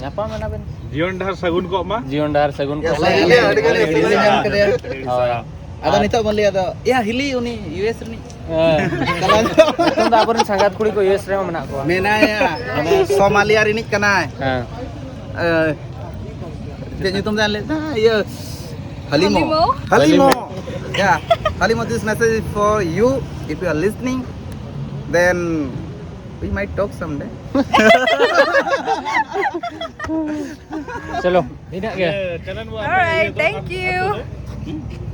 ᱧᱟᱯᱟᱢ ᱮᱱᱟ ᱵᱮᱱ᱾ ᱡᱤᱭᱚᱱ ᱰᱟᱦᱟᱨ ᱥᱟᱹᱜᱩᱱ ᱠᱚᱜ ᱢᱟ᱾ ᱡᱤᱭᱚᱱ ᱰᱟᱦᱟᱨ ᱥᱟᱹᱜᱩᱱ ᱠᱚᱜ ᱢᱟ᱾ ᱟᱹᱰᱤ ᱜᱟᱱ ᱟᱹᱰᱤ ᱜᱟᱱ ᱦᱳᱭ᱾ ᱟᱫᱚ ᱱᱤᱛᱚᱜ ᱵᱚᱱ ᱞᱟᱹᱭᱟ, ᱟᱫᱚ, ᱮᱭᱟ, ᱦᱤᱞᱤ, ᱩᱱᱤ ᱤᱭᱩ ᱮᱥ ᱨᱤᱱᱤᱡ᱾ ᱦᱮᱸ᱾ ᱪᱟᱞᱟᱣ ᱧᱚᱜ᱾ ᱱᱤᱛᱚᱝ ᱫᱚ ᱟᱵᱚᱨᱮᱱ ᱥᱟᱸᱜᱟᱛ ᱠᱩᱲᱤ ᱠᱚ ᱤᱭᱩ ᱮᱥ ᱨᱮᱦᱚᱸ ᱢᱮᱱᱟᱜ ᱠᱚᱣᱟ᱾ ᱢᱮᱱᱟᱭᱟ, ᱢᱟᱱᱮ ᱥᱳᱢᱟᱞᱤᱭᱟ ᱨᱤᱱᱤᱡ ᱠᱟᱱᱟᱭ᱾ ᱦᱮᱸ᱾ ᱮ, ᱪᱮᱫ ᱧᱩᱛᱩᱢ ᱛᱟᱭ ᱞᱟᱹᱭ ᱫᱟ? ᱤᱭᱟᱹ, ᱦᱟᱞᱤᱢᱚ᱾ ᱦᱟᱞᱤᱢᱚ? ᱦᱟᱞᱤᱢᱚ᱾ Yeah, Halimo, this message is for you. If you are listening, then We might talk someday. ᱪᱚᱞᱚ, ᱤᱱᱟᱹᱜ ᱜᱮ᱾ Alright, thank you.